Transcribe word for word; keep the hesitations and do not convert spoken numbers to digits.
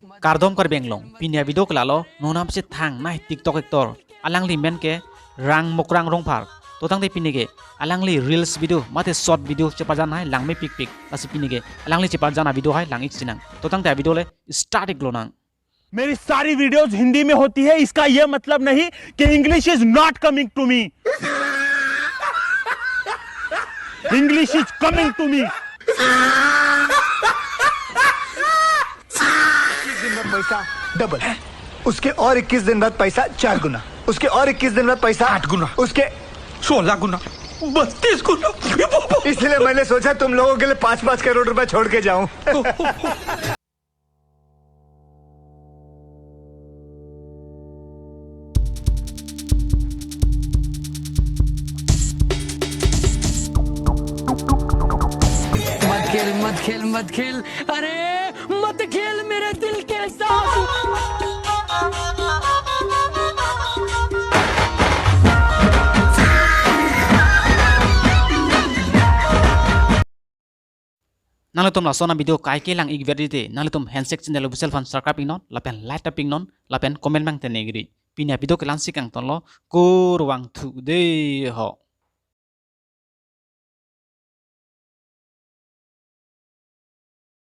Kardom Karbi Anglong, pini a-video ke lalo, nonam si thangnai TikTok actor, alangli men ke Rang Mokrang Rongphar. To tangte pini ke alangli reels video mate short video chepajan hai langmepikpik. Lasi pini ke alangli chepajan a-video hai lang-ik sinang. To tangte a-video le start-ik lonang. मेरी सारी वीडियोज़ हिंदी में होती है, इसका यह मतलब नहीं कि English is not coming to me. English is coming to me. इक्कीस दिन बाद पैसा डबल, उसके और इक्कीस दिन बाद पैसा चार गुना, उसके और इक्कीस दिन बाद पैसा आठ गुना, उसके सोलह गुना, बत्तीस गुना। ये बाबा। इसलिए मैंने सोचा तुम लोगों के लिए पाँच पाँच करोड़ रुपए छोड़ के जाऊं। मत खेल, मत खेल, मत खेल, अरे मत खेल मेरे दिल के साथ। Nanglitum lason a-video kaike lang-ik ver tangte, nanglitum Handshake channel official aphan subscribe-iknon, lapen like ta pi-iknon, lapen comment abang tengne-ikri. Pini a-video ke la-ansi kangtonlo, kurvangthu dei ho.